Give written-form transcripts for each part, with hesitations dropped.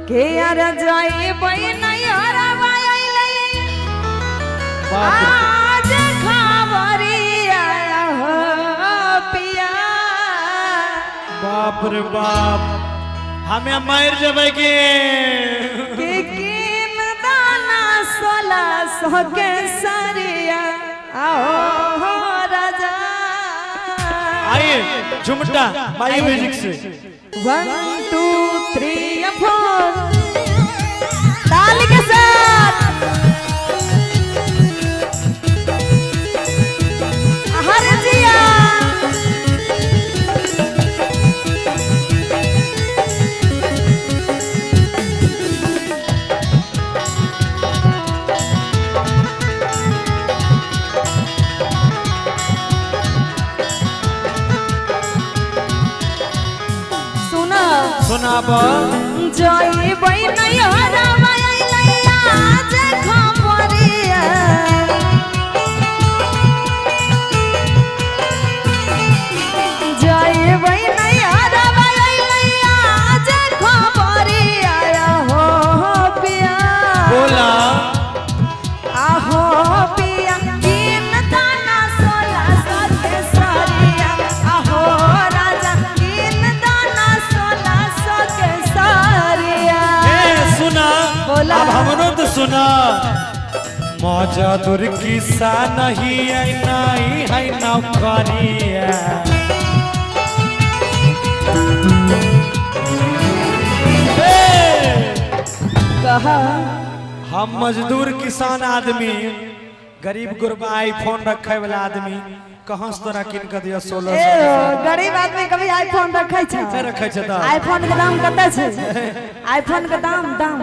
के अर जइबै नैहरवा अइलै बाप रे। आज खबरिया हो पिया। बाप रे बाप, हमें मर जबै के। के किन दाना 1600 के सरिया आओ हो राजा। आइए झुमटा माई म्यूजिक से। 1 2 3 4 ताली के साथ। हर जिया सुना। सुनाब। जइबै नैहरवा अइलै आज खबरिया। जइबै नैहरवा अइलै आज खबरिया हो पिया। बोला। आहो पिया किन दाना 1600 के सरिया आहो राजा किन दाना 1600 के सरिया। ए सुना। बोला। अब हमरो तो सुना। मजदूर किसान नहीं है, नहीं है नौकरिया। ए, कहा। हम मजदूर किसान आदमी, गरीब गुरबा, आईफोन रखे वाला आदमी कहाँ से तोरा किन के दिया 16 ए सौ? हो, गरीब आदमी कभी आईफोन रखै छै? नहि रखै छै तऽ? आईफोन के दाम कते छै? आईफोन के दाम दाम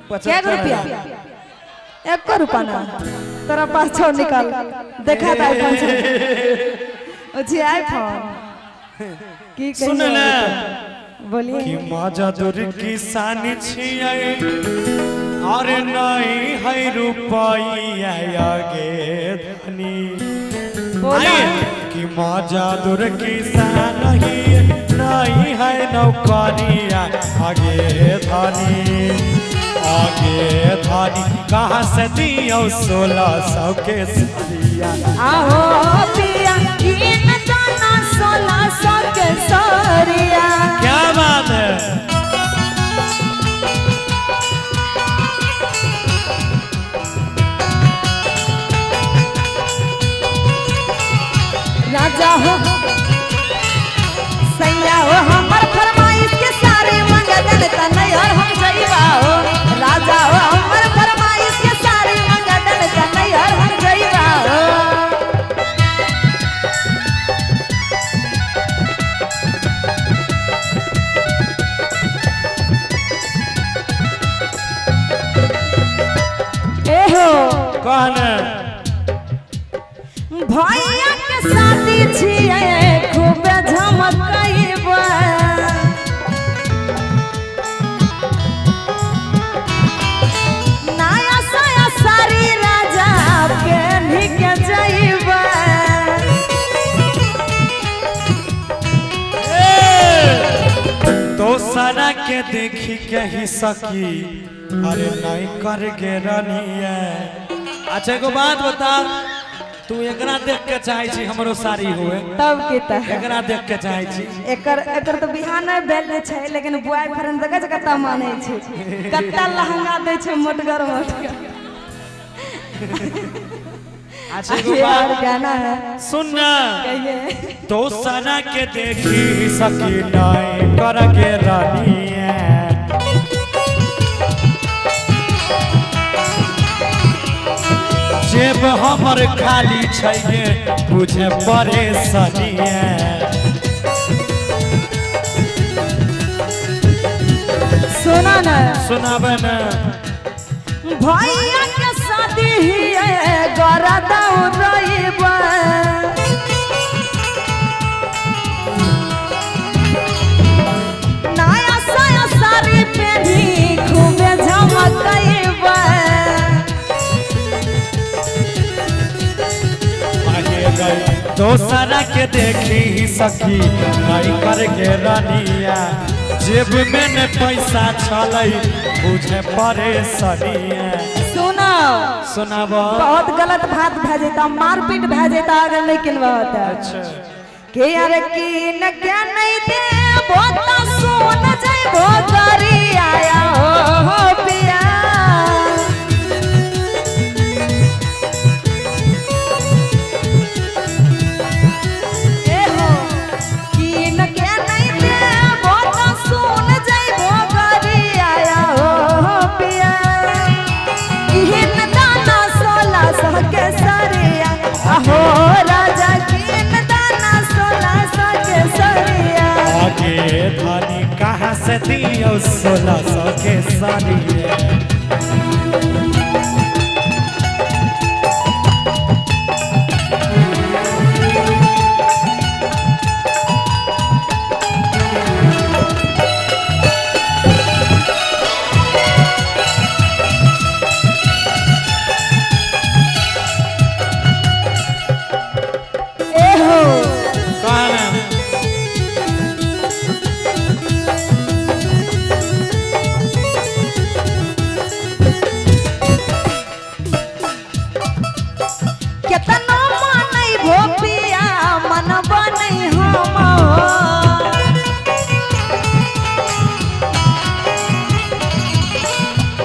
75 के रुपया? एको रुपा ना तोरा पास छौ? निकाल देखा त आईफोन छै। ओ छी आईफोन की कहियो? सुन ने। बोलिए। कि मजदूर किसान छियै और नहीं है रुपैया आगे धनी। बोला। आइए। कि मजदूर किसान ही नहीं है नौकरिया आगे धनी, आगे धनी, कहाँ से दियो 1600 के सरिया? आहो पिया किन दाना 1600 के सरिया। क्या बात है! राजा हो सैया हो, हमर फरमाइश के सारे मंगल त नैहर हम जइबा हो। राजा हो, हमर फरमाइश के सारे मंगल त नैहर हम जइबा हो। ए हो। कहने। भैया के शादी छियै, खूबे झमकैबा। नया साया साड़ी राजा पेन्ही के जइबा। दोसरा के देखी के ही सकी अरे नहीं कर गे रनिया। अच्छा एगो बात बता, तू एकरा देख के चाहे छी हमरो साड़ी हुए? तब की त। एकरा देख के चाहे छी? एकर एकर तऽ बिहान नहि भेल नहि छै, लेकिन बॉयफ्रेंड देखै छै कत्ता मानै छै, कत्ता लहंगा दै छै मोटगर मोटगर। अच्छा एगो ये और बात गाना है। सुन ना। कहिए। दोसरा के देखी सकी नहीं कर गे रनिया, जेब हमर खाली छै गे, बुझे परेशानिया। सुना ना। सुनाबे न। भैया के शादी हिये गरदा उड़ैबा। नया साया साड़ी पेन्ही खूबे झमकैबा। आगे गई दोसरा के देखी सखी नहीं करके रानिया, जेब में ने पैसा छलै बुझे परेशानिया। सुनो। सुनाब। बहुत गलत बात भए जेता, मारपीट भए जेता अगर नहीं किनबा होता। अच्छा। के यार कीन के नहीं देबो त सोन जइबो करी आया हो पिया। ए हो कीन के नहीं देबो त सोन जइबो करी आया हो पिया। किन दाना 1600 के सरिया अहो राजा, किन दाना 1600 के सरिया। आगे धानी कहाँ से दियो 1600 के साड़िया। ए हो। कहना। केतना मानै भो पिया मन बनै हम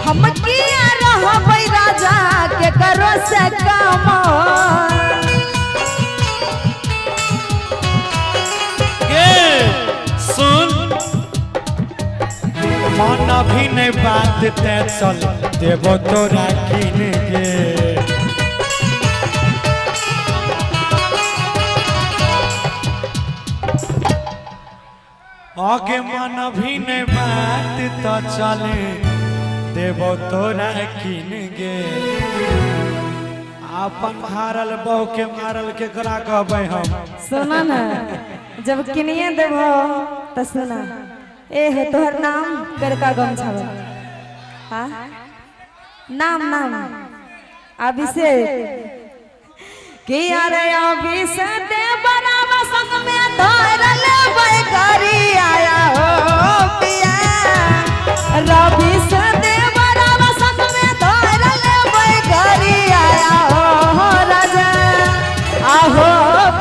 हम किया रहबै राजा के करो से काम। के सुन मन भी नहीं बात ते चल देबो तोरा किन के। आगे मन भी नहीं बात तो चले देबो तोरा किन गे। अपन हारल बहु के मारल के करा कहबै हम। सुना ना, जब किनिए देबो त सुना। ए हो तोहर नाम करका गमछा हाँ नाम नाम अभिषेक कि अरे अभिषेक देवरावा संग में धर लेबै करी आया हो पिया। रवि से देवरावा संग में धर लेबै करी आया हो राजा आहो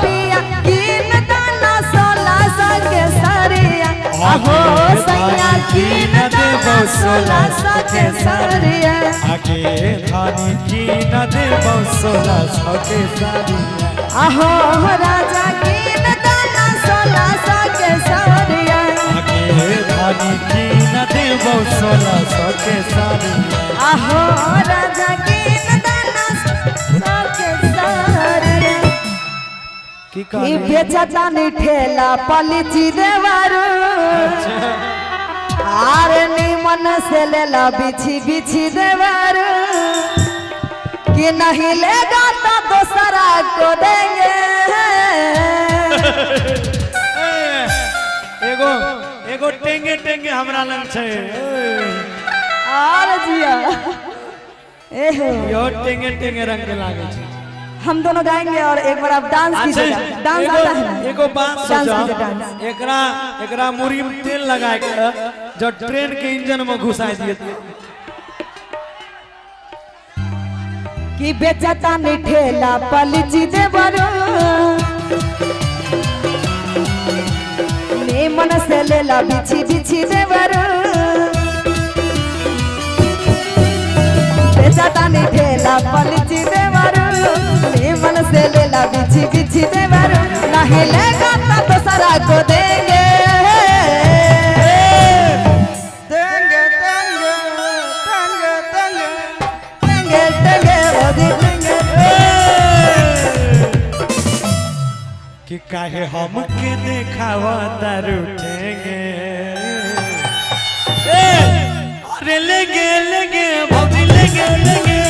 पिया। किन दाना 1600 के सरिया आहो सैया, किन दाना 1600 के सरिया। आगे धानी की न देबो 1600 के साड़िया। आहो राजा किन दाना 1600 के सरिया। आगे धानी की न देबो 1600 के साड़िया। आहो राजा किन दाना 1600 के सरिया। की ई कहली? बेचता नहीं ठेला पलिची देवारू आरे निमन से लेला बिछी बिछी देवारू कि नहीं लेगा तो दूसरा को देंगे। ए, एगो एगो टेंगे टेंगे हमरा लग छै। और जिया ए हो यो टेंगे टेंगे रंग के लागे छै। हम दोनों गाएंगे और एक बार आप डांस अच्छा, कीजिएगा। डांस एगो आता है ना? एगो बात डांस सोचा, कीजिए, डांस। एकरा एकरा मुरी में तेल लगा के जो ट्रेन के इंजन में घुसा दिए। कि बेचता नहीं ठेला पलिची देवरो मन से लेला बिछी बिछी देवरो बेचता नहीं ठेला पलिची देवरो मन से लेला बिछी बिछी देवरो नहीं लेगा तो दूसरा को देंगे। देंगे देंगे देंगे देंगे देंगे देंगे वो देंगे। कि काहे हमके देखावा तारू ठेंगे। ए अरे लेंगे लेंगे भौजी लेंगे लेंगे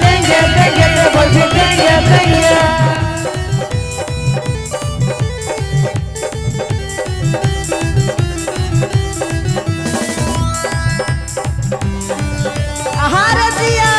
देंगे देंगे भौजी देंगे देंगे। आहार जिया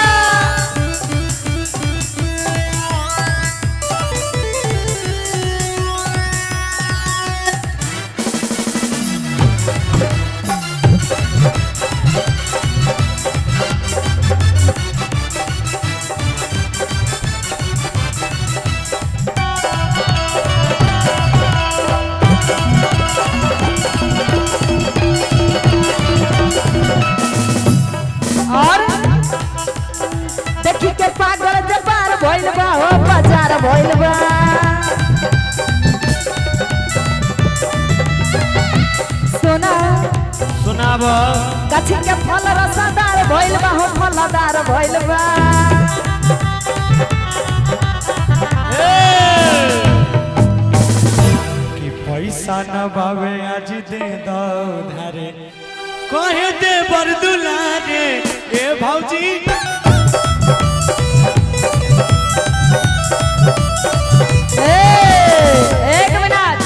गाछी के फल रसदार भइल बा हो, फलदार भइल बा। कि पैसा न बावे आज दे दो धारे, कहे दे बर दुलारे ए भौजी। ए, एक मिनट।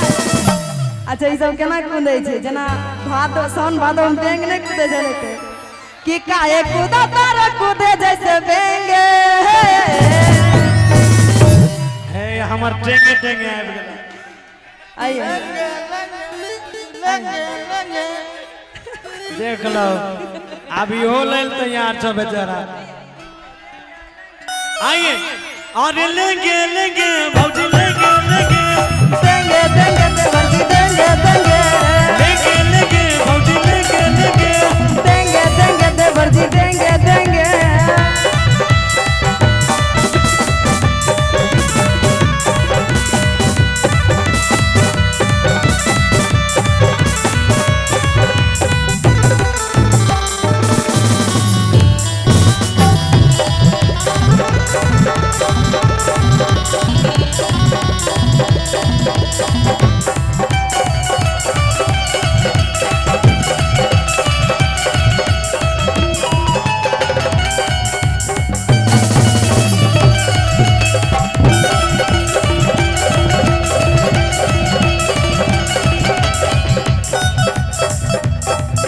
अच्छा, ई सब केना कूदै छै? जेना भादो, साउन भादो में बेंग नहि कूदै छै लेके कि काहे कूदा तारा कूदे जैसे बेंगे। हे, हमर टेंगे टेंगे आबि गेल। आइयो। देख लो, अब इहो लेल तैयार छ बेचारा। आइए, अरे लेंगे लेंगे भौजी, लेंगे लेंगे। देंगे देंगे देवर जी, देंगे देंगे। लेंगे लेंगे भौजी, लेंगे लेंगे। देंगे देंगे देवर जी, देंगे देंगे।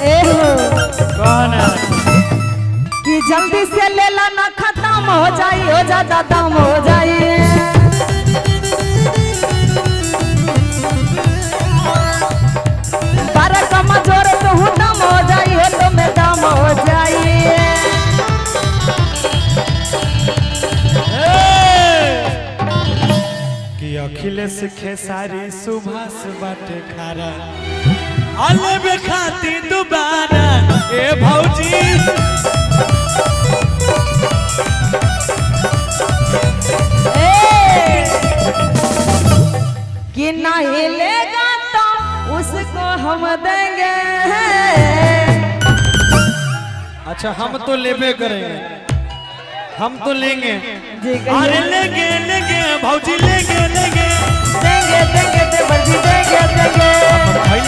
ए हो। कौन है? कि जल्दी से ले ला ना, खत्म हो जाई हो, ज्यादा दम हो जाई। बारह कमजोर तो हूँ, दम हो जाई हो तो मैं दम हो जाई। कि अखिलेश खेसारी सुभाष बाटे खारा, अलेबे खाती दोबारा ए भौजी। ए, कि नहीं लेगा तो उसको हम देंगे। अच्छा, हम तो लेबे करेंगे, हम तो लेंगे। जी। अरे कहिए। लेंगे लेंगे भौजी, लेंगे लेंगे। देंगे देंगे देवर जी, देंगे देंगे। हम खैले